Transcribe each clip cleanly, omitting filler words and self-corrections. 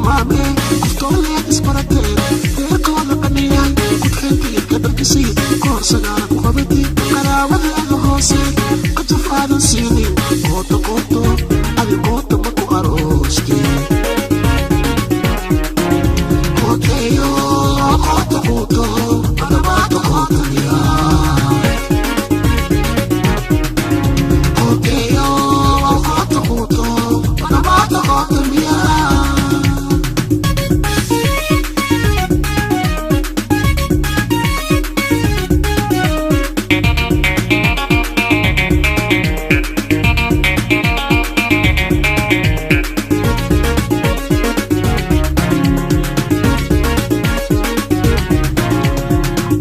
Tilmaamee qoftooleed isbaratee, reerkooda qaniyay, kudxintii ka dharkisii, koor sagaala ku qabatay, qaraabadaada hoose qajaf aadan siinin, qoota qooto adi qoota ma ku aroostay? Qooteeyo qoota quuto madhamaata qootamiya. Qooteeyo qoota quuto madhamaata qootamiya.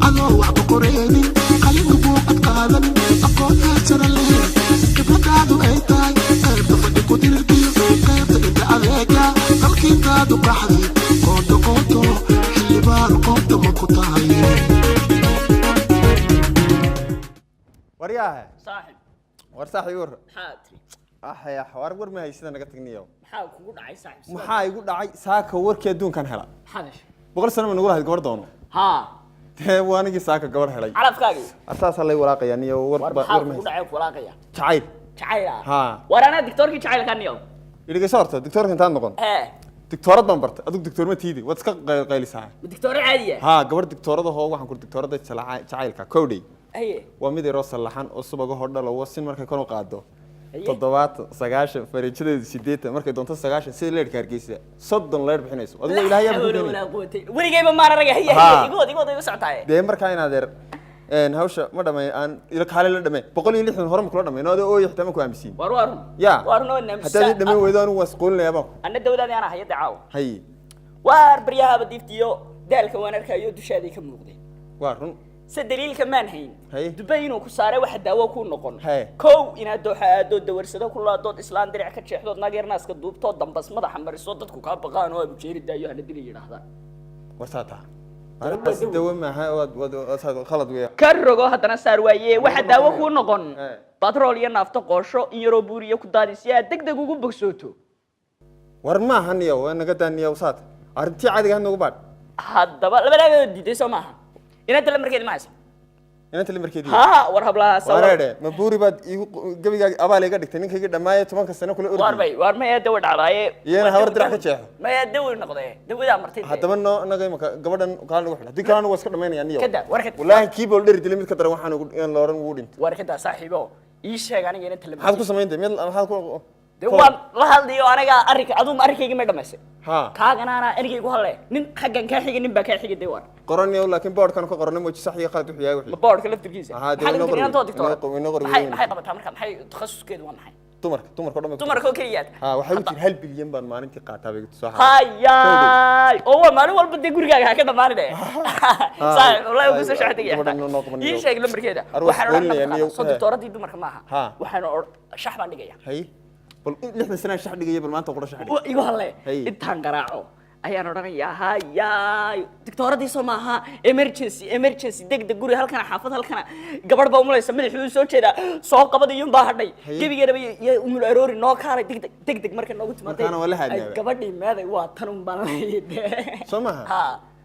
Adoo waxba qoreenin, qalinka buuqad qaadanin, aqoon heersana lahayn, khibradaadu ay tahay qaybta fadhi ku dirirkiyo qaybta inta adeega, dalkiintaadu qaxdi qoonto qoonto, xildhibaan qoonta ma ku tahay? Waryaahe. Saaxib. War saaxiib, war. Maxaa tiri? Axaya, war war ma haysida, naga tagniyo. Maxaa kugu dhacay, saaxib? Maxaa igu dhacay? Saaka warkii adduunkan hela. Maxaad heshay? 100 sano ma nagu lahayd gabar doono. Haa. Dee waa anigii saaka gabar helay. Calafkaagii. Asaasaa lay walaaqayaa niyo war. War war maxaa ma kugu haysid. dhacay ku walaaqaya? Jacayl. Jacayl ah? Haa. War anaa dictoorkii jacaylka niyo. Idhigayso horta, dictoorka intaad noqon. Ee. Dictoorad baan bartay, adigu dictoor ma tiidi, waad iska qaylisaa. Ma dictoore caadiya? Haa, gabar dictoorada hoo waxaan kur dictoorada jacaylka kowdhay. Haye. Waa mid yaroo sallaxan oo subaga hodhalo wasin markay kor u qaado. Haye. 70, 90, fariijadeedu 80, markay doonto 90, sida leerhka Hargeysa 30 leer bixinayso adigu ilaahay yaa xawla ku keenay. Walaa quwata, weligayba maan arag. Haye. Haa. Haye, igu wad, igu wad, igu socotaaye. Dee markaa in adeer hawsha ma dhamay, aan ila kaale la dhamay 160 hore ma kula dhamay adoo ooyo xitaa ma ku aaminsiin. War waa run. Ya. Waa run oo naamsa. Haddaad ii dhammayn weydo anigu waan isquulinayaa baan. Anna dawdaadi anaa hayadda caawa. Hay. Waar baryahaaba diiftiyo daalka waan arkayo dushaaday ka muuqday. Waa run. Se daliilka maan hayn. Haye. Dubay inuu ku saaray waxa daawo ku noqon. Haye. Kow, inaad dooxa aadood dawarsado ku laadood islaan diric ka jeexdood naag yar naaska duubtood dambas madaxa mariso, dadku kaa baqaan oo abujeeri daayo hana dili yidhaahdaan. War saa taa arrintaas dawo maaha, waad khalad weya. Ka rogo haddana saar waaye, waxa daawo kuu noqon Haye. batrool iyo naafto qoosho in yaroo buuriyo ku daadi si aad deg deg ugu bogsooto. War maaha niyo, waa naga daa niyo, saat arrintii caadiga ha noogu baadh. Haddaba labadaadood diiday soo maaha? Inaad lambarkeedi ma haysa? Inanta limarkeedii? Ha, war hablaha wareedhe, ma buuri baad iigu gebigaaga abaal iga dhigtay ninkaygii dhammaaye 10-ka sano kula waar ordi bay waar maya dawa dhacdaaye. Iyana habar dirac ka jeexo. Maya dawa noqdee, dawadaa martay dee. Haddaba noo naga imaka gabadhan kaale nagu xidha, haddii kalena anigu waa iska dhamaynaya niyo. Kada, war kada. Wallaahi kii bool dheri dilay mid ka daran waxaan ugu in la oran wuu dhintay. Waar kadaa saaxiibo, ii sheeg aniga inanta Maxaad ku lambarkeedi. samaynta mid maxaad ku Dee waan la hadlayo aniga arrinka, aduu arrinkayga may dhamaysay? Ha. Kaagana anaa ergeygu halle, nin xaggan kaa xiga, nin baa kaa xiga dee waar. Qoraniyo, laakiin boardkan ka qoranay mooji sax iyo qalad wuxuu yahay Ma wixii. Boardka laftirkiisa? Ahaa, dee maxaa inoo lagu qor inantoo wey, dictoora inoo qor maxay wey. Maxay qabataa marka? Maxay takhasuskeedu waa maxay? Dumarka oo dhan bay ku Dumarka oo keliyaad? Ha, waxay u tiri 1 bilyan baan maalintii qaataa bay soo. Hayaay, oo waa maalin walba dee gurigaaga ha ka dhamaanin eh saaxiib, wallahi ugu soo shaqo Gabadhan noo qaban tegaya. Ii sheeg lambarkeeda. Arwax Waxaan odhan welinaya kartaa niyow. soo dictooradii dumarka maaha? Ha. Waxaan shax baan dhigaya. Hay, bal 60 sanaan shax dhigaya, bal maanta qura shax dhig. Igu halle. Hay. Intaan garaaco ayaan odhanayaa, hayaay, dictooradii soo maaha? Emergency, emergency, deg deg, guri halkana, xaafad halkana, gabadh baa umulaysa, madaxii u soo jeedaa, soo qabada iyun baa hadhay. Haye. Gebigeedaba iyo umul aroori noo kaalay, deg deg deg deg marka noogu timaatay. Markaana waa la haadnaaba. Ay, gabadhii meeday? Waa tan un baan leeyahay. Soo maaha? Ha,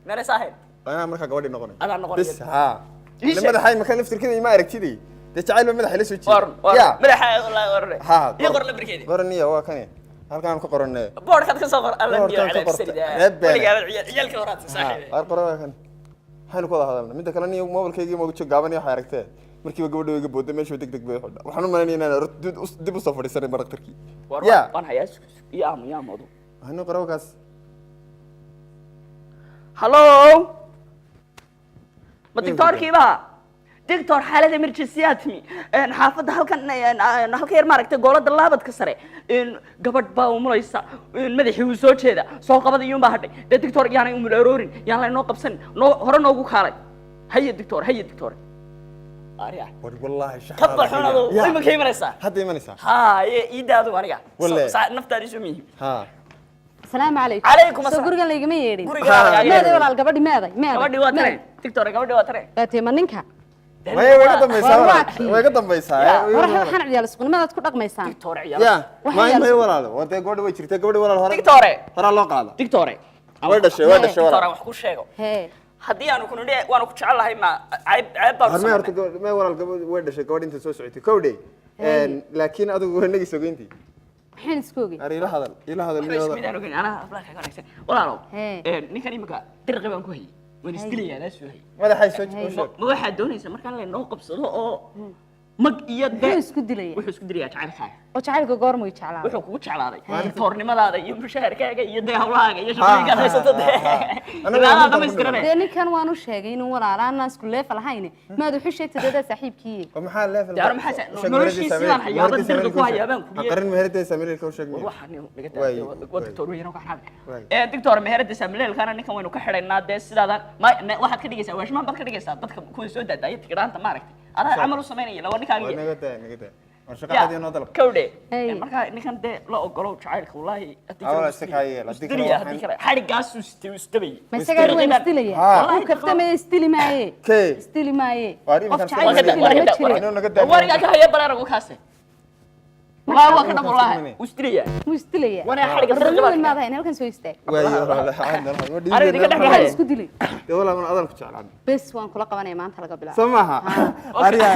meelay saaxiib? Anaa markaa gabadhii noqonay. Adaa noqonaya. Bis haa. Ii Ila sheeg. Madaxa imaka laftirkeeda ima aragtiday dee, jacayl baa madaxa ila soo War jeeda. War Ya. Madaxa wallahi war. Ha. Ii qor lambarkeedii. Qoraniya, waa kani halkaan ku qoranee. Boardkaad ka soo qor alla niyo. Boardkaan ka qortay. Calaabsanida. Reeb been. Weligaa ciyaalka horaad Ha. saaxiib. Waar qoro, waa kan, maxaynu ku wada hadalna? Midda kale niyo, mobilkaygii moogjo gaaban iyo waxay aragtee markiiba gabadha iga booda meesha deg deg bay xidha. Waxaan u malaynaya inaan dib usoo fadhiisanay mar dhakhtarkii. War Ya. waan hayaa, iyo aamu iyo aamu adu. Waxaynu qoro kaas. Hallo, ma dictoorkiiba? Dictor, xaalad emergency aa timi. Xaafadda halkan, halka yar maaragtay goolada laabadka sare, gabadh baa umulaysa, madaxii wuu soo jeeda, soo qabada iyuun baa hadhay dee. Dictor, yaanay umul aroorin, yaan laynoo qabsan, noo hore noogu kaalay. Haye dictor, haye dictor. Arya. War wallaahi shax. Ka baxun adu iminka imanaysaa. Hadda imanaysaa. Haye, iidaadu aniga. Walle. Naftaadi soo mihi. Ha. Asalaamu calaykum. Calaykum Soo asalaam. gurigan laygama yeedhin. Guriga lagaaga Meeday yeedhin. walaal, gabadhi meeday? Meeday? Gabadhii waa tare, dictor, gabadhii waa tare. Waatee? Ma ninka Maya, way ka dambaysaa. Waa Walaal. kii. Way ka dambaysaa. Ya. War waxaan ciyaal suqnimadaad ku dhaqmaysaan. Dictore ciyaal. Ya. Waxay May yaal may walaalo, waa dee gabadha way jirtay, gabadha walaal hore. Dictore. Horaa loo qaada. Dictore. Way dhashay, way dhashay. Dictore, walaal. wax ku sheego. Hee. Haddii aanu ku nidhi waanu ku jecel lahay, ma cayb cayb baanu Hormay horta samaynay? Gabadh may walaal, gabadh way dhashay, gabadh inta soo socotay kowdhay. Laakiin adigu waa nagi sogeyntii. Maxaan isku ogey? Ar ila hadal, ila hadal. Waxba isku midaan ogeyn, anaa hablaha kaga wanaagsan. Walaalow. Hee. Ninkan imika dirqi baan ku hayay. Waan isdilayaa, daas soo hayay. Madaxay soo Hey. u sheeg. Ma waxaad doonaysaa markaan laynoo qabsado oo mag iyo de Muxuu isku dilaya? Wuxuu isku dilayaa jacaylkaaga. Oo jacaylka goormuu i jeclaa? Wuxuu kugu jeclaaday toornimadaada iyo mushaharkaaga iyo dee hawlahaaga iyo shaqooyinkaad haysato dee. Anaga Ilaa waa dhamaystiranay. Dee ninkan waan u sheegay inuu walaala anaan isku leefal ahayn. Maad wuxuu sheegtay dadaa saaxiibkii. Waa maxaa level? Dee maxaa noloshiisii baan hayaaba, dirqi ku hayaabaan Ha kubiye. qarin meherada Samiilka u sheeg. War waxaan naga Waay, daa waa waay. doctor weyn oo ka xanaaq. Waay. Doctor, meherada Samileelkana ninkan waynu ka xidhaynaa dee sidaada ma waxaad ka dhigaysaa waashmaan baad ka dhigaysaa dadka kuwa soo daadaaya tigidhaanta maaragtay. Adaa camal u samaynaya laba Waa ninkaaga. naga daa, naga daa. War shaqadii noo dalab. Kowdhe. Hey. Marka ninkan dee la ogolow jacaylka, wallaahi haddii Awala kale iska kaa yeel, haddii kale isdilaya, haddii kale xadhigaasuu sitay isdabayay. Ma isagaa waan isdilaya? Ha. Wuu kaftamaya, isdili maaye. Kee? Isdili maaye. Waar Qof iminkan jacayl isdila ma jire. Inuu naga daa. Warigaa ka haya baleeragu kaase. Wallaahi waa ka dhab, wallaahi wuu isdilayaa. Muu isdilaya? Wanaa xadhiga War dirqi weyn baa. maad hayn, halkan soo istaag. Waay walaal, waa Aniga idinka dhex Maxaan baxaya. isku dilay? Dee walaal, waan adal ku jeclaan. Bes, waan kula qabanaya maanta laga bilaabo. Soo maaha? Ariya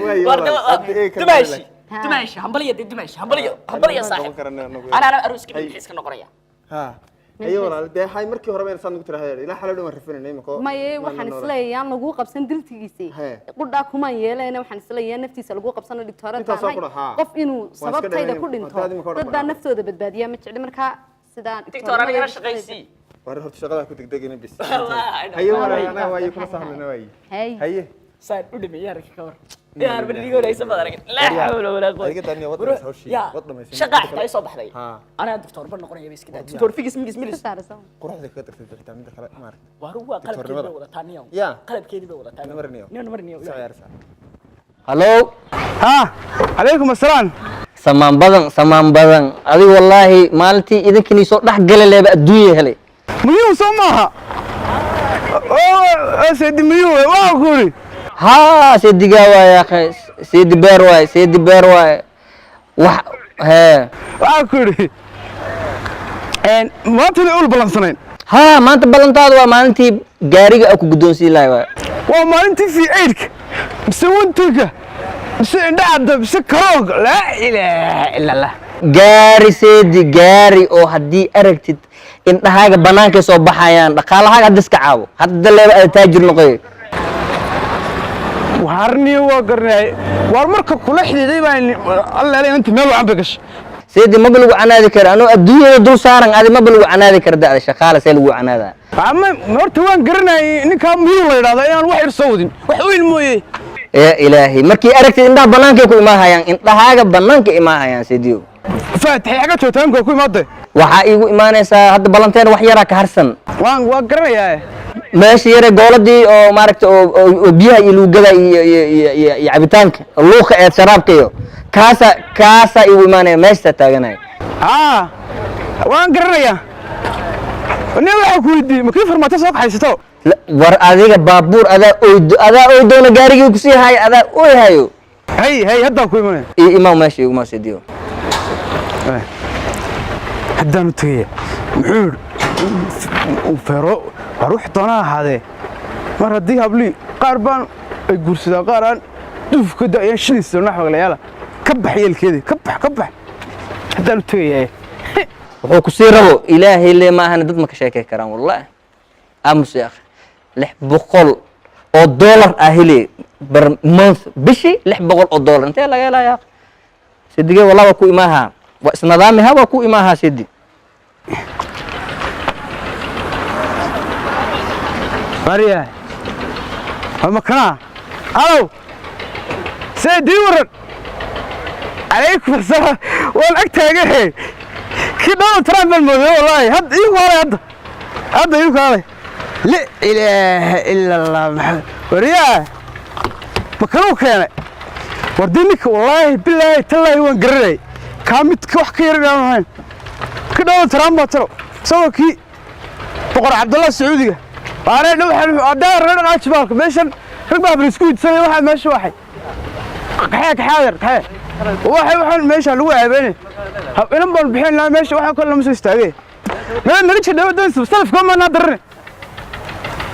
waay walaal. Dumaashi. Ha. Dumaashi hambaliya dee, dumaashi hambaliyo, hambaliya saaxiib. Anaana arooska madaxiis ka noqonaya. Ha. Ayo walaal, dee hay markii hore bayna saan ugu tiraahday ilaa xalay dhan waan rafinay imiko. Maye, waxaan isleeyahay aan laguu qabsan diltigiisii. Hee. Qudhaa kumaan yeelayna, waxaan isleeyahay naftiisa laguu qabsano dhigtoore Intaas oo qudha, haa. qof inuu iska sababtayda dhaweyn. ku dhinto Horta adiga dad baa kor. naftooda badbaadiya ma jecli, markaa sidaan Doctor, anigana shaqaysii. War horta shaqada ku degdegina bis. Wallaahi, Haye walaal, anaa waaye kula sahlayna waaye. Hay. Haye. Saan u dhameeyay arrinka ka war. Yaa arrin idiga wanaagsan baad aragtay. Laa xawla walaa quwwata. Adiga daaniya, wad dhamaysa hawshii. Ya, Wad dhamaysa. shaqa xitaa ay soo baxday. Ha. Anaa doctor ban noqonaya bay iska daa. Doctor figis migis milis. Saaraysa. Quruxda kaga tagtay xitaa midda kale maaragtay. Waaru waa qalabkeedii Doctornimada. bay wadataa niyow. Ya. Qalabkeedii bay wadataa. Namar niyow. Niyow, namar niyow. Soo ciyaaraysaa. Hallo. ها عليكم السلام. Samaan badan, samaan badan adigu wallaahi maalintii idinkanii soo dhex gala leeba adduunya helay. ميو سماها اوه سيدي ميو waa kuri. Haa, seedigaa waaye akhi, seedi beer waaye, seedi beer waaye, wax hee. Waa kuri een maanta ul balansanayn. Haa, maanta ballantaadu waa maalintii gaariga aa ku guddoonsiin lahay waaye. Waa maalintii fi eidka mise wantiga mise indhacda mise karoog, laa ilaaha ila allah. Gaari seedi, gaari oo haddii aragtid indhahaaga bannaankay soo baxayaan, dhaqaalahaaga hadda iska caawo, hadda leeba aada taajir noqoy. Waarniyo waa garanay, waar marka kula xidhiidhay baan alla inta meel wacan bay gashay. Seedi, maba lagu canaadi kara anoo adduunyada dul saaran, adi maba lagu canaadi kara da'da shaqaale, see lagu canaadaa? Ama horta waan garanayay ninkaa miyuu la yidhahdaa inaan wax yar soo wadin, wax weyn mooye. Ya ilaahay, markii aragtid indhaha bannaankay ku imaahayaan, indhahaaga bannaanka imaahayaan seediyo. Faatixi xagga joogtaanka ku imaatay. Waxaa iigu imaanaysaa hadda ballanteena wax yaraa ka harsan. Waan garanayaa. Meesha yare gooladii oo maaragta oo biyaha iyo luugada iyo cabitaanka luuqa ee sharaabka iyo kaasaa iigu imaanaya, meeshaa taaganaya. Haa, waan garanayaa. Nin waxaa ku weydiiyey ma kii farmaajo soo kaxaysato? War adiga baabuur adaa oydo, adaa oydoona gaarigii kusii hayo, adaa oy hayo. Hay hay, haddaan ku imanaya. Ii imaw meesha, iigu imaw seediyo. Haddaan u tegaya muxuu yidhi feero waar wax doonaa ahaadee, mar haddii hablii qaar baan ay guursadaan, qaar aan duufka da'ayaan shidaysa naxwaglayaala ka bax yeelkeedii, ka bax, ka bax, haddaan u tegayaa. Wuxuu kusii rabo ilaahay le maahana dad ma ka sheekay karaan wallahi. Aamus ya akhi, $600 ah heli bar month, bishii $600 intee laga helaya akhi? Sidige wallah waa ku imaahaa, waa isnadaamiha, waa ku imaahaa sidi. Maria ama kana alow see dii waran, calaykum asalaam, waan ag taagahe kii Donald Trump baan mooday wallaahi. Hadda iigu kaalay, hadda iigu kaalay. La ilaaha ila allah maxamed. Wariyaa ma kanuu keenay? War dii ninka wallaahi bilaahi tallaahi waan garanay, kaa mid wax ka yaran aan ahayn kii Donald Trump baa talo, isagoo kii boqor Cabdallah Sacuudiga. Meeshan Rag baa bal isku weydiisanaya waxaa meesha waxay. Kaxee kaxee yar kaxee. Waxay waxaan meesha lagu aabeynay. Hab inan baan bixin lahaa meesha waxaan kale lama soo istaagay. Meel naga jidhay wadan salafka ma naa darin.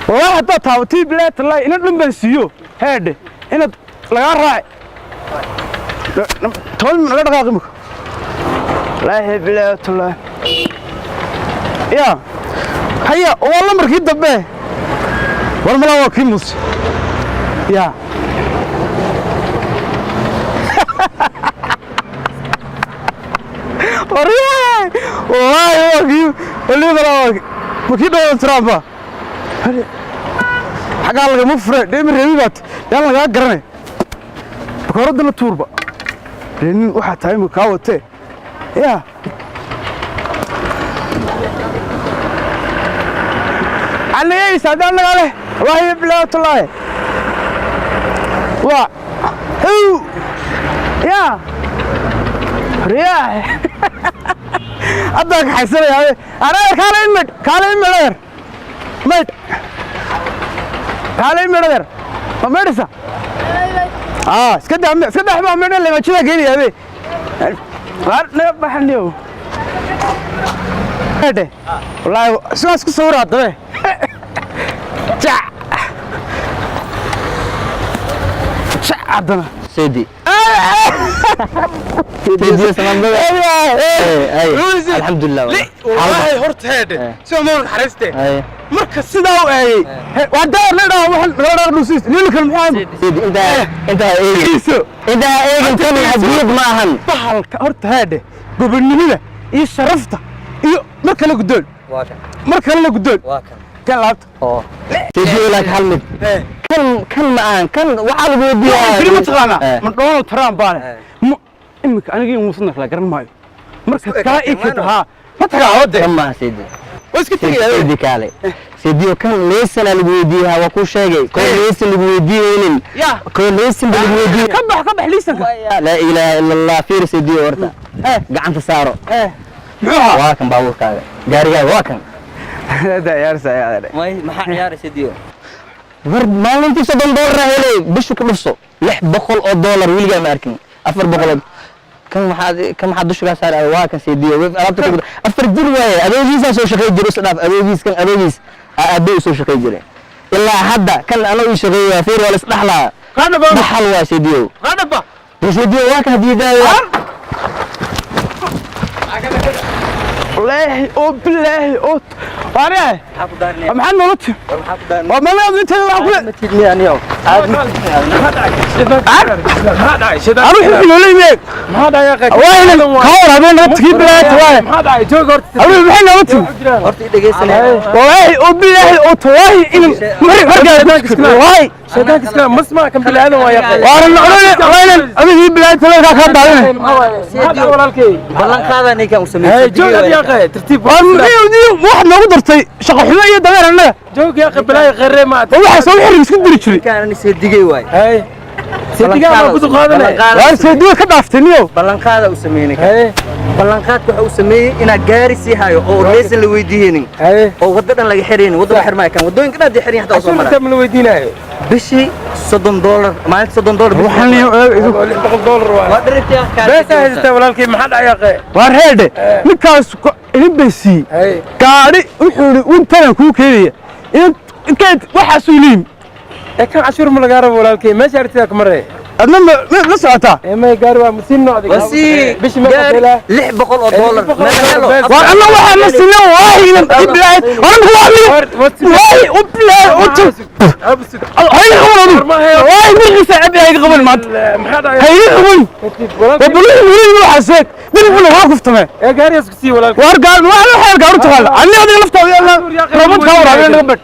Wallahi haddaad taabatay bilaa tallahi inan dhan baan siiyo. Heedhe inaad lagaa raacay. Toban naga dhaqaaqi imika. Wallaahi bilaa tallahi. Ya haya waa lambarkii dambe. War malaa waa kii Muuse. Ya waryahay wallaahi waa kii wali malaa waa ma kii Donald Trump ba xaggaa lagama fure dheemi reebi baat yaan lagaa garanay bakooradana tuurba nin waxaa tahay imika kaa watee ya anagaysa haddaan nagaa leh wallaahi bilaahi tallaahi waa how ya riyaax haddaan kaxaysanayaa anaga kaala imid kaala imid adeer maydh kaala imid adeer ma maydhaysa aa iska daa iska daa baa maydha leemajada geenaya abe waar naga baxaniyow maydhe wallaahi sidaas ku sawira haddabe jac jac haddana Sedi. Sedi samandada. Ay, alxamdulillah. Wallaahi horta heedhe sida mawlka xariiste Ay. Marka sidaa u eegay waa daar la dhaho waxan laga dhaho dhuusiis niilkan muxuu ahaa Sedi inta inta eegin. Iiso Inta eegin tan hadiyad ma ahan. Bahalka horta heedhe gobonnimada iyo sharafta iyo mar kale guddoon Waa kan. Mar kale la guddoon Waa kan. Kan laabta. Oo. Sedi ilaak hal mid. Kan kan ma ahan kan waxa lagu weydiiyaa. Firi ma taqaanaa Eh. Ma Donald Trump baa leh imika anigii Muuse kala garan maayo marka kala ii keento haa ma tagaa wadde Kan ma aha Sedi. Waa iska tegayaa. Sedi kaale. Sedi kan leesan lagu weydiiyaa waa ku sheegay. Ko leesan lagu weydiinaynin. Ya. Ko leesan lagu weydiin. Ka bax ka bax liisanka. La ilaaha illa Allah fiir Sedi horta. Gacanta saaro. Muxuu ahaa? Waa kan baabuurkaaga. Gaarigaaga waa kan. Hada ciyaarsa ciyaar. May maxaa ciyaaraysa diyo? War maalintii $30 helay bishu ku dhufso $600 weligaa ma arkin 400 kan maxaad kan maxaad dusha ka saaray waa kan siidiyo alaabta ku afar jir waaye adeegiisa soo shaqay jiray isdhaaf adeegiis kan adeegiis aabbe soo shaqay jiray ilaa hadda kan anoo ii shaqeeya fiir waa la isdhaxlaa Qadhaba. Dhaxal waa siidiyo Qadhaba. Siidiyo waa ka hadiidaya. Wallaahi oo bilaahi oo waariyahay maxaa noola timi waa mala inta wax ku anu wuxuu noola yimid waa inan ka war habeen naga tigi bilaahi tawaahi anu maxay noola timi wallaahi oo bilaahi oo tawaahi inan mar markaa wallaahi waana noqonay waa inan adigii bilaahi tawaahi kaa daadinay. Waa muxuu wax noogu dartay shaqo xumo iyo dabeer annaga oo waxaa soo xirri isku diri jiray. Waar seediga ka dhaaftay niyow. Ballanqaada u sameeyay ballanqaadka waxa uu sameeyay inaa gaari sii hayo oo leesan la weydiinaynin oo waddo dhan laga xiraynin waddo la xirmaayo kan waddooyinka dhan hadii xiran xataa soo maraa bishii $30 maalintii $30 bishii. Waxaan niyow waa dherigtii waar heedhe ninkaas idin bay siiyey gaadhi wuxuu yidhi wintanan kuu keenaya inkeed waxaasuu liim adna ma la socotaa. Wasii gaari $600 meel helo. Waar anna waxaa ma sinna wallaahi inan iblaahi waran wallaahi wallaahi ublaahi utu hayga qaban adu wallaahi mirqiisa cab hayga qaban maanta hayga qaban wabalih weli waxaa seeg dilbuna waa kuftamee waar gaar waa waxaa gaar u taqaana anni adiga laftaada yalla roobad kaa waraabeen naga badh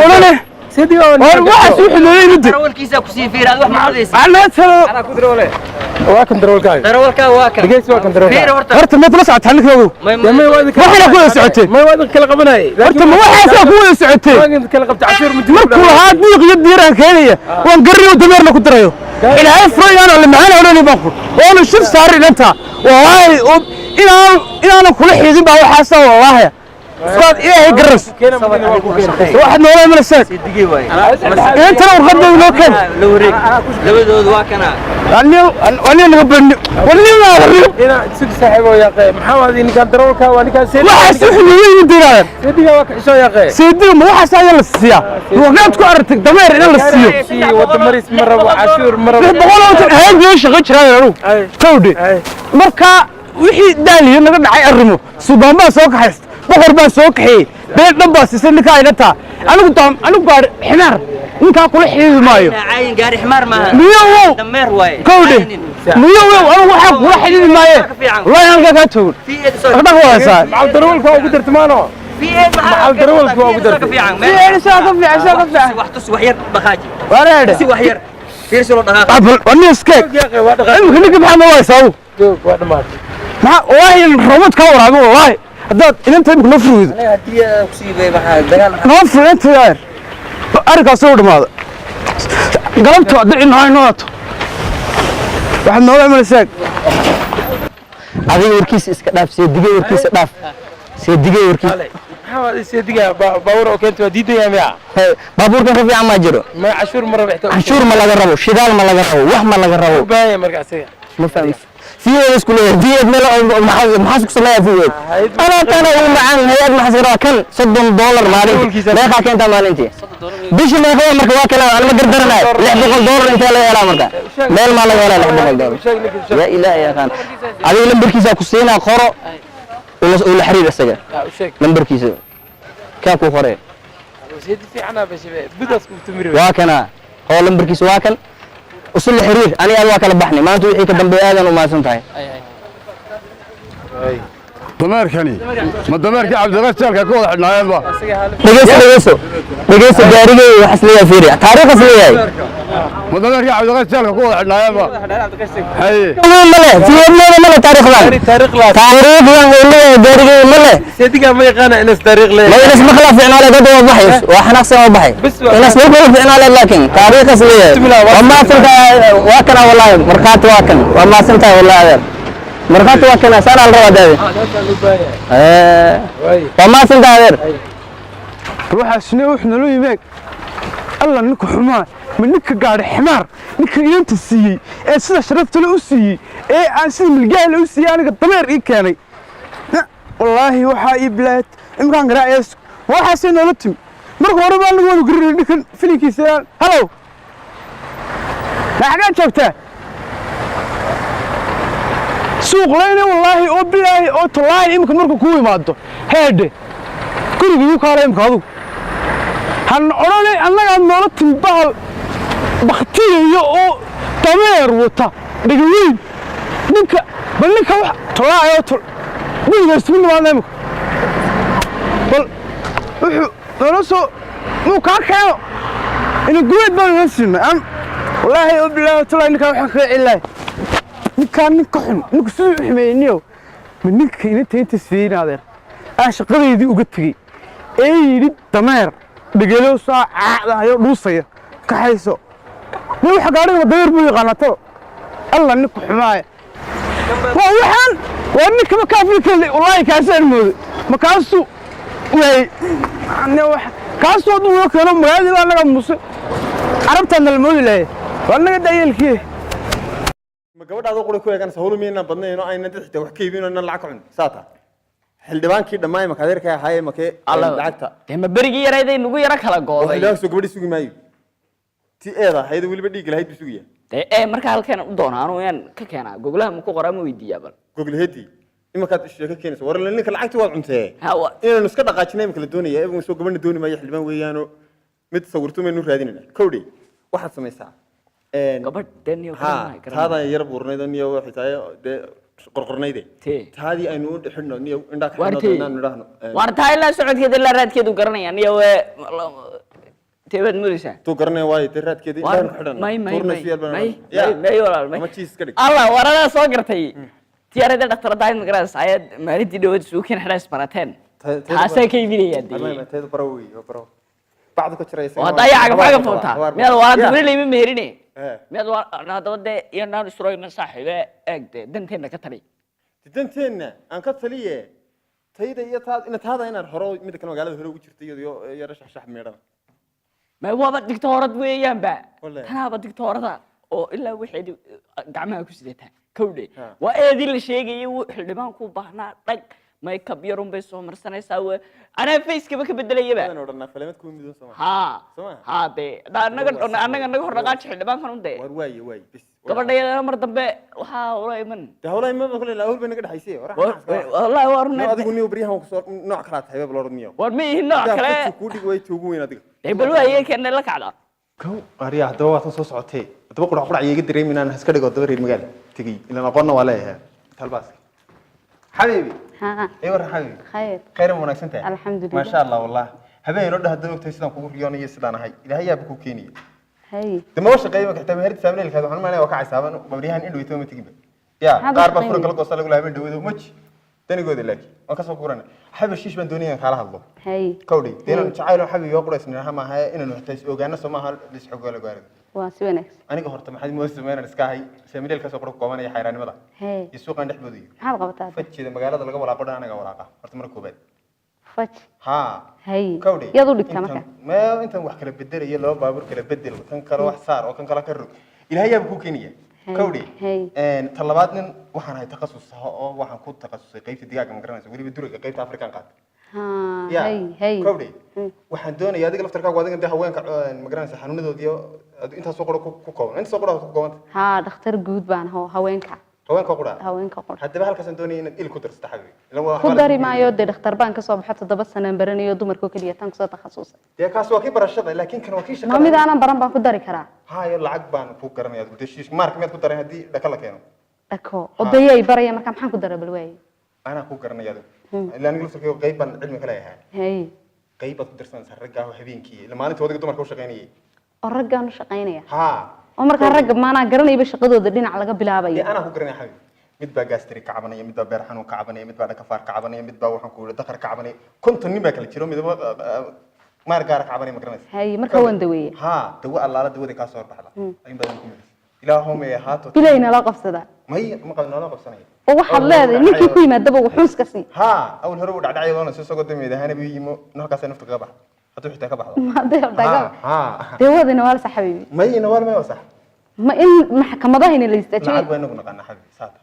olole waar waxaas wuxuu noola yimid. Darawalkiisa ku sii fiiraad wax ma codaysa. Annaga talo. Darawalka waa kan fiir horta. Horta maad la socotaa ninkoodu waxayna ku wada socoteen horta ma waxaasaa ku wada socoteen markuu lahaa diiq iyo diiraan keenaya waan garriyo dameerna ku darayo ilaahay furo inaanu alle macaan odhani baan ku oonu shif saarin inantaa wallaahi inaan inaanan kula xiidin baa waxaasa wallaahi. Saad ilaahay garas. Waxaad noola imanaysaa. Intana warqadda inoo keen. Labadoodu waa kana. Aniga naga bani. Wani ma warriyo. Ina sug saaxiibo yaaqee, maxaa waad ninkaan darawalka waa ninkaan seediga. Waxaas wuxuu nooga yimid diraadan. Seediga waa ka xisoo yaaqee. Seediga ma waxaas ayaa la siiyaa? Waxaad ku aragtay dameer in la siiyo. Wada maris ma rabo, cashuur ma rabo. 600 oo hay'ad bay shaqo jiraan anigu. Tawde. Marka wixii daaliyo naga dhacay arrimo. Suudaan baa soo kaxaysta. Boqor baa soo kaxeeyey. Beel dhan baa siisay ninkaa ina taa. Anigu daam anigu gaar ximaar. Ninkaa kula xiriiri maayo. Caayin gaari ximaar maaha. Miyo wow. Dameer waaye. Kowdhe. Miyo wow anigu waxaa kula xiriiri maaye. Wallahi halkaa kaa toogan. Dhaqdhaq waa haysaa. Macal darawalka waa ugu dartamaano. Macal darawalka waa ugu dartay. Fiican, saa ka fiican, saa ka fiican. Wax tus, wax yar dhaqaaji. Wareedhe. Si wax yar. Fiirsi loo dhaqaaq. Abal, waa nin iskeeg. Yaaqee waa dhaqaaq. Imika ninka maxaa noo haysaa adigu? Joog waa dhamaatay. Maxaa wallaahi roobad kaa waraabi wallaahi. Haddaad inanta imika noo furi weydo. Aniga haddii aan ku siibay maxaa dagaal maxaa. Noo furi inta yaar. Arrinkaas u dhamaada. Galabtu hadda inoo inoo ato. Waxaad noola imanaysaa. Adiga warkiisa iska dhaaf, seedige warkiisa dhaaf. Seedige warkiisa. Maxaa waad seediga baabuur oo keentay waa diidaya miya? Baabuurkan ka fiican ma jiro. Ma cashuur ma rabo xitaa. Canshuur ma laga rabo, shidaal ma laga rabo, wax ma laga rabo. U baahan yahay marka asiga. Ma fahmaysa. V8 isku leeyahay. V8 meel maxaa ku sameeyaa V8? Anaa kana ugu macaan hay'ad maxaa iska rabaa kan $30 maalintii. Meeqaa keentaa maalintii? Bishii meeqa waa marka waa kala anima gardaranayo. $600 intee laga helaa marka? Meel maa laga helaa $600? Yaa ilaahi yaqaan. Adiga lambarkiisa ku siinaa qoro ula xiriir isaga. Lambarkiisa kaa ku qoree. Seedi fiicanaa bashabe. Budaas ku tumiri. Waa kana. Oo lambarkiisa waa kan. Usul xiriir aniga aad waa kala baxnay maanta wixii ka dambeeya aadan u mahadsan tahay. Dameerkani ma dameerkii Cabdiqaadir jaalka ku wada xidhnaayeenba? Dhegeyso, dhegeyso, dhegeyso, gaarigay waxaas leeyahay, fiiri taariikhas leeyahay. Ma dameerkii Cabdiqaadir jaalka ku wada xidhnaayeenba? Haye. Weyn ma leh fiyeedleeda, ma leh taariikhdan, taariikhdan uu leeyahay gaarigay ma leh. Seediga ma yaqaana inas taariikh ma leeyahay. inas maqla ficnaale dad waa baxay, waa xanaaqsan waa baxay. Inas ma kala ficnaale laakiin taariikhas leeyahay. Waa mahadsantahay, waa kana wallaahi markhaati waa kan, waa mahadsantahay wallaahi adeer, markhaati waa kana saan al rabaa daade. Waa mahadsantahay adeer. Waxaasna wuxuu nala yimaag. Alla ninka xumaa, ma ninka gaadhi ximaar, ninka inanta siiyey ee sida sharafta le u siiyey ee aan sida milgaha u siiyey aniga dameer ii keenay. Wallaahi waxaa ii bilaad imkaan garaacayaas waxaasay noola timi. Marka hore baa anigu waanu garanay ninkan filinkiisa. Halow, xaggaad joogtaa? Suuq leyne wallaahi oo bilaahi oo tallaahi imika markuu kuu imaado heedhe guriga igu kaala imika adugu han odhanay annagaa noola timi bahal baktiyayo oo dameer wata dhagaweyn ninka bal ninka wax tallaahi oo tol guriga isugu nimaadna imika bal wuxuu noola soo muu kaa keeno ina gubeed baan inoo siinay an wallaahi oo bilaahi oo tallaahi ninkaa waxaan kaga celilahay ninkaan nin ka xun ninku siduu u xumeeyey niyow ma ninka inanta inta siiyey adeer aan shaqadeydii uga tegey ee yidhi dameer dhegelo saa caacdahayo dhuusaya kaxayso nin waxa gaadhiga dameer buu yaqaanaa talo alla ninku xumaaya waa waxaan waa ninkaba kaafili kale wallaahi kaasaan mooday ma kaasuu waay kaasuu hadduu noo keeno magaaladii baa annaga muse carabtaan nala moodi lahay waa annaga daayeelkii. Ma gabadhaada qura ku eeganaysa hawlu miyaynaan badnayn oo aynan dad xitaa wax ka iibin oo inaan lacag ka cunin saata xildhibaankii dhammaay maka adeerkay ahaaye makee lacagta. Dee ma berigii yarayday nagu yaro kala oo gooday. Xildhibaanka soo gabadhii sugi maayo ti eeda ahayd weliba dhiigga lahayd buu sugaya. Dee ee markaa halkeen u doona anuu yaan ka keenaa gogolaha ma ku qoraa ma weydiiyaa bal. Goglahedii imankaad sheeko keenaysa war ninka lacagtii waad cuntee. Ha wa inaynu iska dhaqaajina imika la doonaya iyagu soo gabadhna dooni maayo xildhibaan weeyaano mid sawirto maynu raadinayna kowdhe waxaad samaysaa gabadh dee niyo ha taadan yar buurnayd oo niyo waxay tahay dee qorqornayde. Tee. Taadii aynu u xidhno niyo indhaa ka xidhno Waartee. doonaan nidhaahno Waar taa ilaa socodkeeda ilaa raadkeedu garanaya niyo wee tee baad moodaysaa. Tuu garanaya waayo dee raadkeedii Waar indhaanu ku xidhano may may tuurna may isu yeel baan may Ya. may may walaal may Ama jiis ka dhig. Allah waradaa soo gartay tiyaarada dhaktarada ahayd magaranaysa ayaad maalintii dhawaad suukin xidhays barateen taasee ka iibinayaa dee. Tayda baro wey waa baro bacdu ka jira. Oo hadda ayaa cagaf cagaf wataa miyaad walaanta weli layma meherine miyaad haddaba dee iyo naan isroyna saaxiibe eeg dee danteenna ka tali. Danteenna aan ka taliye. Tayda iyo taad ina taada inaan hore midda kale magaalada hore ugu jirtay iyadoo yara shaxshax meedhana. Ma waaba digtoorad weeyaanba. Wallahi. Tanaaba digtoorada oo ilaa waxeedi gacmaha ku sidataa kowdhe. Ha. Waa eedii la sheegayay wuu xildhibaan ku baahnaa dhag makeup yarun bay soo marsanaysaa, waa anaa facekaba ka bedelayaba. Sidaan odhanaa faleemad kuwa midoon Soomaa. Haa. Soo ma? Haa dee annaga annaga naga hor dhaqaaji xildhibaankan un dee. War waaye waaye bis. Gabadha iyadana mar dambe waxaa ula iman. Dee hawlaha ma kule hawl bay naga dhexaysay. Wallahi waa run. Adigu niyo baryahan ku soo nooc kala tahay bal oran niyo. War ma ihin nooc kale. Ku dhig way tuugu weyn adiga. Dee bal waaye keena la kacda. Kow ariya haddaba waa tan soo socotay. Haddaba qurac qurac iga dareemi inaan iska dhigo daba reer magaal tegey ilaan aqoonna waa leeyahay talbaas. Xabiibi. Haa. Ay war xabiibi. Khayr. Khayr ma wanaagsan tahay. Alxamdulillah. Maasha Allah wallah. Habeen inoo dhah hadda ogtahay sidaan kugu riyoonayo sidaan ahay. Ilaahay yaaba ku keenaya. Hay. De ma shaqeeyo ma xitaa meherta saamleelkaada waxaan u malaynayaa waa ka caysaaban babriyahan in dhaweyto ma teginba. Ya Maxaad qaar baa u fura shaqeynaysaa? kala goosta lagu lahaa habeen dhaweydo maji. Danigooda laakiin waan ka soo guranay. Xabiib shiish baan doonaya inaan kaala hadlo. Hay. Kowdhi dee inaan jacayl oo xabiib yoo quraysnaa maaha inaanu xitaa is ogaano soo maaha lis xogo la gaaro. Waa si wanaagsan. Aniga horta maxaad moodaysaa inaan iska ahay saamleelkaasoo qura ku koobanaya xayraanimada. Hay. Iyo suuqaan dhex boodayo. Maxaad qabataa? Fajida magaalada laga walaaqo dhan anaga walaaqa horta marka koobaad. Faj. Haa. Hay. Kowdhi. Yaad u dhigtaa marka? Ma intan wax kala bedelayo laba baabuur kala bedel kan kale wax saar oo kan kale ka rog. Ilaahay yaaba ku keenaya. Hay. Kowdhi. Hay. Tan labaad nin waxaan ahay takhasus ah oo waxaan ku takhasusay qaybta digaaga ma garanayso weliba duriga qaybta Afrikaan qaata. Haa. Ya. Hay. Hay. Kowdhi. Waxaan doonayaa adiga laftarkaagu adiga dee haweenka ma garanaysa xanuunadood iyo intaasoo qura ku kooban intaasoo qura ku koobanta. Haa, dhakhtar guud baan aho haweenka. Haweenka qura. Haweenka qura. Haddaba halkaasaan doonaya inaad il ku darsato xabiibi. Ilaan waa Ku waxba la dari isku maayo dee dhakhtar baan kasoo baxo 7 sanaan baranayo dumarkoo keliya tan kusoo takhasusay. Dee kaas waa kii barashada laakiin kan waa kii Ma shaqada. mid aanan baran baan ku dari karaa. Hayo lacag baan ku garanayaa dee shiish maarka miyaad ku daray haddii dhaka la keeno. Dhako. Odayay baraya marka maxaan ku daraa bal waaye. Anaa ku garanaya adigu. Ilaa aniga laftarkayga qayb baan cilmi ka leeyahay. Hay. Qayb baad ku darsanaysaa ragga ah oo habeenkii ilaa maalintii odayga dumarka u shaqaynayay. Oo raggaan u shaqaynaya. Haa. Oo markaa ragga maanaa garanayba shaqadooda dhinac laga bilaabayo. Dee anaa ku garanaya xabiib. Mid baa gaastrik ka cabanaya, mid baa beer xanuun ka cabanaya, mid baa dhakafaar ka cabanaya, mid baa waxaan ku yidhi daqar ka cabanaya. 50 nin baa kala jiro midaba maar gaara ka cabanaya ma garanaysa. Hay, markaa waan daweeye. Haa, dawo allaala dawada kaa soo horbaxda. In badan ku midaysa. Ilaahow may ahaato. Bilayna la qabsadaa. May ma qabin noola qabsanaya. Oo waxaad leedahay ninkii ku yimaadaba wuxuu iska sii. Haa, awal hore uu dhacdhacay doona soo soo dameed ahaana buu yimo halkaas nafta kaga baxdo. Hadduu xitaa ka baxdo. Ma hadday hortaagaa. Haa. Dee wadina waa la sax xabiibi. May nawaal may sax. Ma in maxkamadahayna la Lacag istaajiyo. baa inagu naqaanaa xabiibi saata.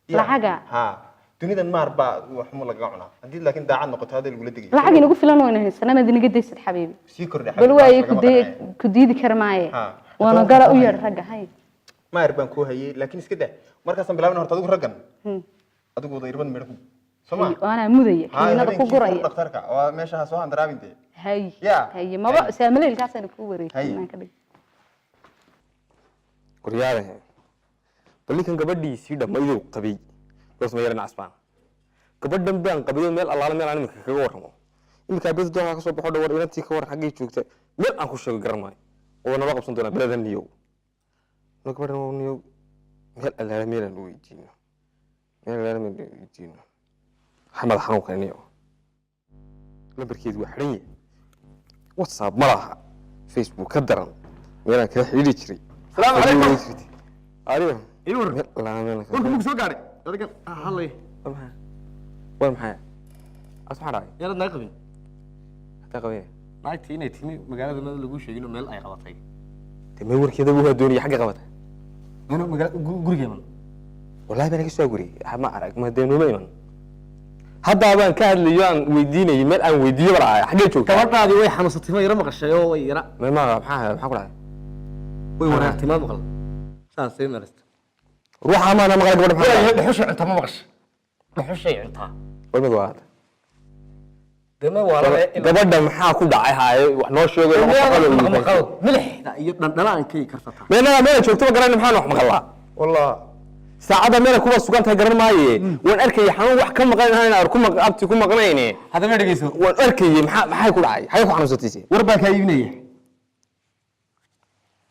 Lacaga? Haa. Dunidan maar baa wax mu lagaga cunaa. Haddii laakiin daacad noqoto hadda lagula degay. Lacag inagu filan wayna haysanaa maad inaga daysid xabiibi. Sii kordhi Bal waaye ku dee ku diidi kara maaye. Haa. Waana gala u yeedh ragga hay. Maar baan ku hayay laakiin iska daa. Markaasaan bilaabna horta adigu raggan. Adigu wada irbad meedho ku. Soo ma? Waana mudaya kiniinada ku guraya. Dhakhtarka waa meesha ha soo handaraabin dee. Hay. Ya. Hay maba saamaleelkaasaan ku wareejin Hay. aan ka dhig. Qoryaalahe bal ninkan gabadhiisii dhammayduu qabay goosma yaran casbaan gabadhan baan qabayo meel allaala meel aan iminka kaga warramo iminkaa bes doonkaa ka soo baxo dhawar inantii ka warran xaggay joogta meel aan ku sheego garan maayo oo nala qabsan doonaa beladan niyow no gabadhan waa niyow meel allaala meel aan u weydiino meel allaala meel aan u weydiino xamada xanuunka niyow lambarkeedu waa xidhan yahay WhatsApp ma laha Facebook ka daran meelaan kala xidhiidhi jiray. Salaamu calaykum. Ariyo. Iwar. Meel allaala meel aan Warku kala muu soo gaadhay? Adiga hadlay. War maxay? As maxaa dhacay? Yaanad naga qabin. Hadaa qabaya. Naagtii inay timi magaalada meel lagu sheegin oo meel ay qabatay. Dee meel warkeeda wuu doonaya xagga qabata. Meel magaala guriga iman. Wallaahi baan iga soo guriyay. Ma arag ma dee nooma iman. Hadda baan ka hadlayo aan weydiinayay meel aan weydiiyo bal ahay xaggee joogtaa? Gabadhaadii way xanuunsatay ma yara maqashay oo way yara. Ma ma maxaa maxaa ku dhacay? Way wareertay ma maqal. Saasay marasta. Ruuxa ma ana maqal gabadha maxaa? Way dhuxushay cuntaa ma maqashay. Dhuxushay cuntaa. War mid waa. Dee ma waa la Gabadha maxaa ku dhacay haaye wax noo sheego maqal milixda iyo dhandhanaankay karsataa. Meelaha meel joogto ma garanay maxaan wax maqalaa. Wallah. Saacada meel kuwa sugan tahay garan maaye. Waan arkayay xanuun wax ka maqan inaan ar ku maq abti ku maqnayne. Hadda ma dhegeyso. Waan arkayay maxaa maxay ku dhacay? Xagee ku xanuunsatay? War baan kaa iibinaya.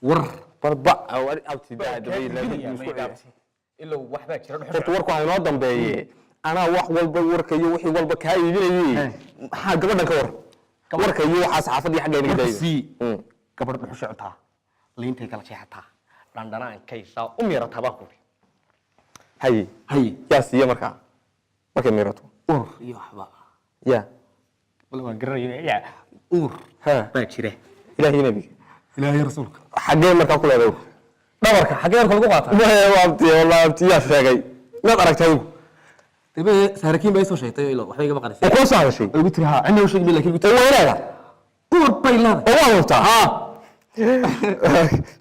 War barba abti daa dabay ilow waxbaa jira dhuxusha. Horta warku ha inoo dambeeye. Anaa wax walba warka iyo wixii walba kaa iibinayay. Maxaa gabadhan ka war? Warka iyo waxaa saxaafadii xagga inaga daayo. Sii. Gabadh dhuxusha cuntaa. Liintay kala jeexataa. Dhandhanaankay saa u miirataa baa ku. Haye. Haye. Yaa siiya markaa. Markay miirato. Ur iyo waxba. Ya. Wala waan garanaya uur baa jira. Ilaahay nabiga. Ilaahay rasuulka. Xaggee markaa ku leedahay? Dhabarka xaggee marka lagu qaataa? Maya abti, wallahi abti yaa sheegay. Miyaad aragtay adigu? Dabe saarakiin baa soo sheegtay ilo waxba igama qarisay. Oo kula soo hadashay? Ugu tiri haa, cidna u sheegi laakiin ugu tiri. Oo way leedahay. Uur bay leedahay. Oo waa hubtaa? Haa.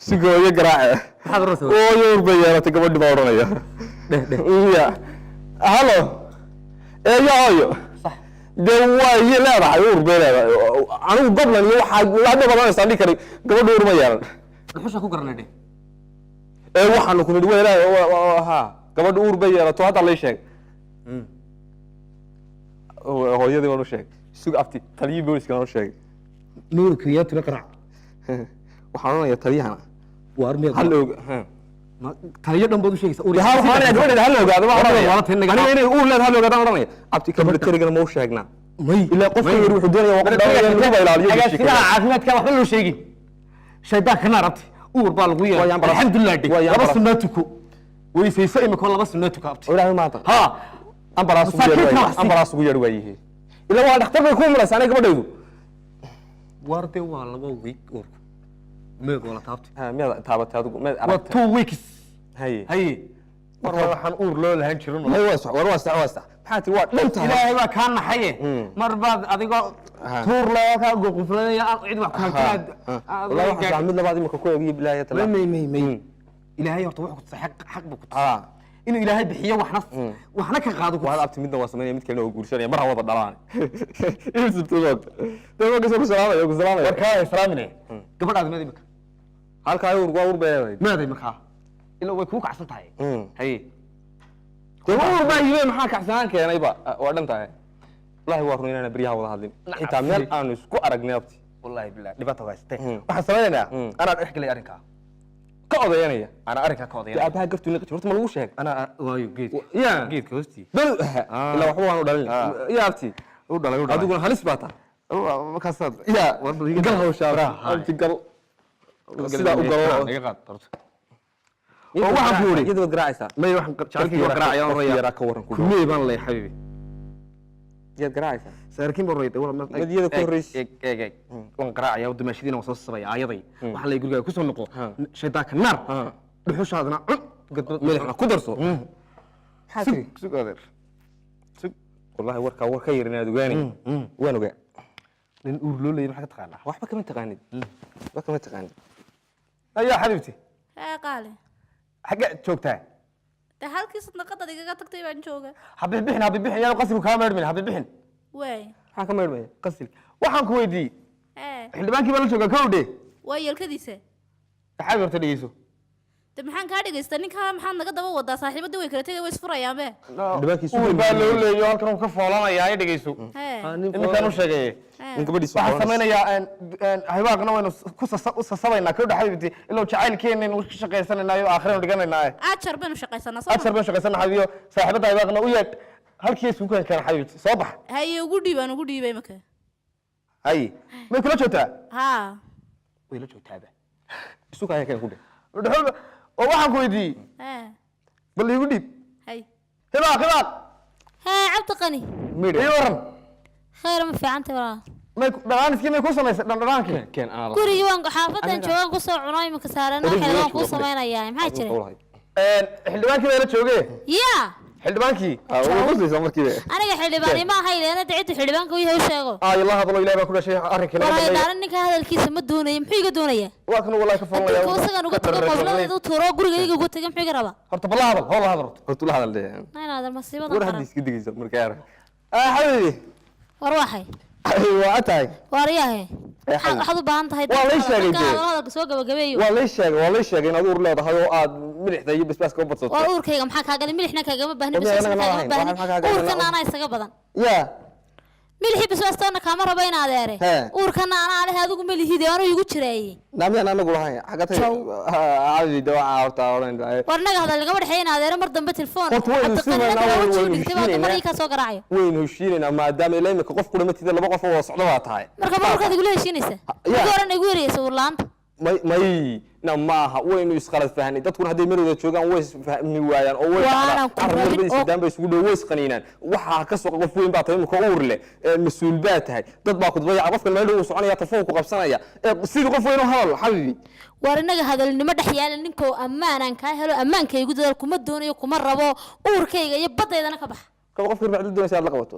Sigooyo garaace. Maxaad oranaysaa? Ooyo uur bay yeelatay gabadhi baa odhanaya. Dheh dheh. Ya. Halo. Ee ya hooyo. Sax. Dee waa iyo leedahay uur bay leedahay. Anigu goblan iyo waxaa waxba badanaysaa dhihi karay gabadhu uur ma yeelan. Dhuxusha ku garanay dheh. Ee waxaanu ku nidhi way leedahay ha gabadhu uur bay yeelato hadda lay sheeg. Hooyadii baan u sheegay. Sug abti taliyii booliska baan u sheegay. Nuur kiyatuna qaraac. Waxaan odhanayaa taliyahana. Waar miyaad? Hal og. Taliyo dhan baad u sheegaysaa uur. Ha waxaan odhanayaa gabadheeda hal ogaado waan odhanaya. Wala tan naga. Aniga inay uur leedahay hal ogaadaan odhanaya. Abti ka militarigana ma u sheegnaa. May. Ilaa qofka yar wuxuu doonayaa waa qof dhawaan lagu ilaaliyo. Agaasimaha caafimaadka waxba loo sheegin. Shaydaan kana rabti. Uur baa lagu yeelay. Alxamdulillah dhig. Laba sunnaa tuko. Weysayso imika laba sunnaa tuko abti. Ilaahay maanta. Ha. Ambalaas ugu yeer waayihi. Ambalaas ugu yeer waayihi. Ilaa waa dhakhtar bay ku umulaysaa aniga gabadhaydu. Waarde waa 2 week uurku. Meeg wala taabtay. Ha miyaad taabatay adigu? Miyaad Waa aragtay? 2 weeks. Haye. Haye. Mar waxaan uur loo lahaan jirin. May waa sax, war waa sax, waa sax. Maxaa tiri waa dhan tahay. Ilaahay baa kaa naxaye. Mar baad adigoo tuur loo kaa goquflanaya aan cid wax ku hagtaad. Wallahi waxaan sax mid labaad imika ku eegiyo bilaahi talaa. May may may. Ilaahay horta wuxuu ku tusay xaq, xaq buu ku tusay. Inuu Ilaahay bixiyo waxna waxna ka qaado ku. Waa abti midna waa sameynaya mid kalena oo guursanaya mar ha wada dhalaan. Ibsu tuug. Dee ka soo salaamaya ku salaamaya. Warkaa islaamine. Gabadhaad meeday imika. Halka ay uur waa uur bay leedahay. Meeday markaa. Ilaa way kuu kacsan tahay. Haye. Dee uur baa yimid maxaa kacsanaan keenay ba waa dhan tahay. Wallahi waa run inaan beryaha wada hadlin. Xitaa meel aanu isku aragnay abti. Wallahi billahi dhibaato haystay. Waxaan sameynaynaa anaa dhex galay arrinkaa. Ka odayanaya. Anaa arrinkaa ka odayanaya. Dee aabbaha gartuu liqi horta ma lagu sheegay. Anaa waayo geedka. Ya. Geedka hoostii. Bal ilaa waxba waanu dhalin. Ya abti. U dhalay u dhalay. Adiguna halis baa tahay. Markaasaad. Ya gal hawshaa. Abti gal. Sidaa u galo. Iga qaad horta. Oo waxaan ku yidhi. Iyada waad garaacaysaa. May waxaan jacaylkii waa garaacaya aan Qofkii yaraa ka waran ku. Kumee baan leeyahay xabiibi. Yaad garaacaysaa. Saarkiin baan rayday wala Mid iyada ku horreysay. Eeg eeg eeg. Waan garaacaya dumaashadiina waan soo sabaya aayaday. Waxaan leeyahay gurigaaga ku soo noqo. Shaydaanka naar. Dhuxushaadana cun. Milixna ku darso. Maxaa tiri? Sug adeer. Sug. Wallahi warkaa war ka yar inaad ogaanay. Waan ogaa. Nin uur loo leeyahay maxaa ka taqaanaa? Waxba kama taqaanid. Waxba kama taqaanid. Ayaa xabiibti. Hee qaale. Xagga joogtaa? Dee halkii sadaqadaad igaga tagtay baan jooga. Habibixin habibixin yaa qasilku kaa maydhmin habibixin. Waay. Maxaa ka maydhmaya? Qasil. Waxaan ku weydiiyey. Hee. Xildhibaankii baa la joogaa kowdhe. Waa yeelkadiisa. Maxaad horta dhegeyso? Dee maxaan kaa dhegaystaa ninkaa maxaad naga daba wadaa saaxiibadii way kala tegay way isfurayaanbe. Uur baa loo leeyo halkan uu ka foolanayaa ay dhegeyso. Hee. Iminkaan u sheegay. In gabadhiisu waxaan samaynayaa haybaaqna waynu ku u sasabaynaa kowdhe xabiibti ilow jacaylkeenaynu ka shaqaysanaynaa iyo aakhiraynu dhiganaynaa. Ajar baynu shaqaysanaa soo Ajar baynu shaqaysanaa xabiibiyo saaxiibada haybaaqna u yeedh halkii isku keen keen xabiibti soo bax. Haye ugu dhiibaan ugu dhiibay marka. Haye may kula joogtaa? Haa. Way la joogtaaba. Isu kaya keen ku dheh. Dhuxul oo waxaan ku weydiiyey. Hee. Bal iigu dhiib. Hay. Hibaaq hibaaq. Hee Cabdiqani. Ii waran. Khayr ma fiicantay walaal. May dhanaaniskii may ku samaysay dhandhanaankii. Keen aan Gurigii waan xaafadan joogaan ku soo cuno iminka saaran waxay waan kuu samaynayaa maxaa jira? Xildhibaankii baa la joogee. Yaa. Xildhibaankii. Aniga xildhibaan ima ahay leena cidda xildhibaanka uu yahay u sheego. Ay la hadlo Ilaahay baa ku dhashay arrinkan. Wallahi daaran ninka hadalkiisa ma doonayo muxuu iga doonayaa? Waa kan wallahi ka foolaya. Adduunka isagan uga tago qobladeeda u tuuro gurigayga uga tagay muxuu iga rabaa? Horta bal hadal, howl hadal. Horta la hadal dee. Inaadan masiibadan War qaran. hadda iska digaysa markaa yar. Ah xabiibi. War waxay. Waa tahay. War yahay. Waxaad u baahan tahay Waa lay sheegay dadka dee. hadalka soo gabagabeeyo. Waa lay sheegay, waa lay sheegay inaad uur leedahay oo aad milixda iyo basbaaska u badsato. War uurkayga maxaa kaa galay milixna kaagama baahni War miyaa basbaasna anaga kaagama noo ahayn? baahni Waxaa maxaa kaa galay? uurkana anaa isaga badan. Ya. Milixii basbaastoona kaama rabo in adeere. Hee. Uurkana anaa leh adigu ma lihide anuu igu jiraaye. Naamiyaan anagu lahayn. Xagga tay. Xabiibi dee waxaa horta oran. War naga hadal lagama dhexeeyo in adeere mar dambe telefoon. Horta waynu Cabdiqani heshiinaynaa, naga waynu wajiga dhigtay baa dumar heshiinaynaa. ii kaa soo garaacayo. Waynu heshiinaynaa maadaama ilaa imika qof kula matida laba qof oo wada socda baa tahay. Marka ma uurkaad igula heshiinaysaa? Ya. Ugu horena igu yaraysa uur la'aanta. May, may, na maaha, waynu isqalad fahnay. Dadkuna hadday meel wada joogaan way isfahmi waayaan oo way Waanan ku dhacdaa. rabin Carruur sidaan bay isugu dhow, way isqaniinaan. Waxaa ka soo qof weyn baa tahay imika, uur leh, mas-uul baa tahay, dad baa ku daba, qofkan meel dhow uu soconaya, telefoon ku qabsanaya. Sidii qof weyn u hadal, xabibi. Waar inaga hadalnimo dhex yaala, ninkoo ammaanaan kaa helo, ammaankaygu dadaal kuma doonayo, kuma rabo, uurkayga iyo baddaydana ka bax. Kaba qofka bacdi doonaysa aad la qabato.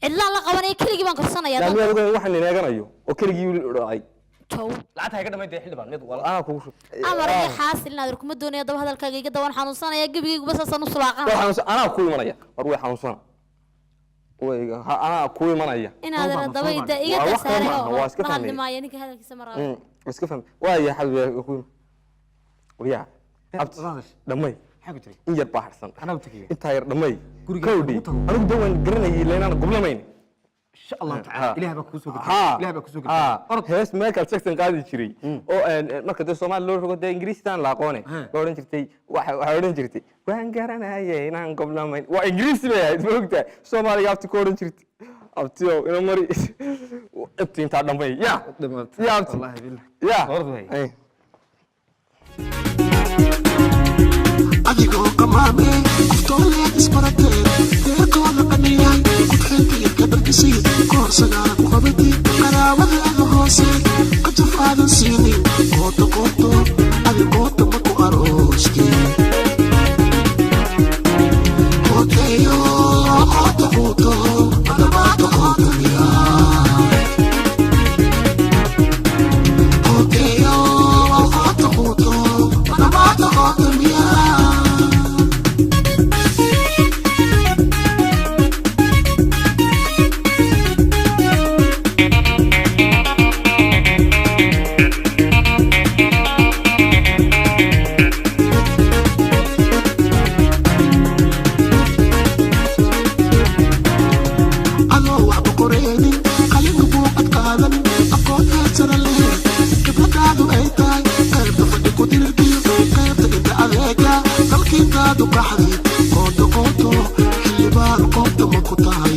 Cidlaan la qabanaya, keligii baan korsanaya. Laa, miyaad ogeyn waxaan ineeganayo oo keligii dhacay? Jow. Lacagta iga dhamayd xildhibaan mid wala. Anaa kugu shub. Amar iyo xaasil inaad kuma doonayo, daba hadalkaaga iga dawan, xanuunsanaya gebigayguba saasaan u Way sulaaqana. Xanuunsan anaa ku imanaya. War way xanuunsana, way anaa ku imanaya. Inaadana daba ida iga Waa wax kale dasaaray. maaha, Oo waa iska la hadli fahmay. maayo ninka hadalkiisa ma rabo. Waa iska fahmay. Waaya xabibi, ku iman. Waryaa abti, dhamay in yar baa harsan, intaa yar dhamay. Kowdhi, anigu de waan garanayay ilaa inaan goblamayn. Insha Allahu tacaala, Ilaah baa kugu soo gartay, Ilaah baa kugu soo gartay. Hees Michael Jackson qaadi jiray oo marka dee Soomaali loo rogo dee Ingiriistaan la aqoone waa odhan jirtay, waxay odhan jirtay waan garanayay inaan goblamayn. Waa Ingiriisi bay ahayd, ma ogtahay? Soomaaliga abti ku odhan jirtay, abtiyow ina mari, abti intaa dhamay ya ya abti ya. Ay. Adigoo qamaame qoftooleed isbarateen, deerkooda qaniyaay, kudxintiid ka dharkisiid, koorsagaara ku qabatid, qaraabadaada hoose qajaf aadan siinin, qoota qooto adi qoota ma ku aroosti, qooteeyo qoota quuto adamaata qootamiya, qooteeyo qoota quuto adamaata qootamiya. Adoo waxba qoreenin, qalinka buuqad qaadan, aqoon heersana leh, khibradaadu ay tahay qaybta fadhi ku dirirkiyo qaybta inta adeega dalkiintaadu qaxdi, qoonto qoonto xildhibaan qoonta ma ku tahay?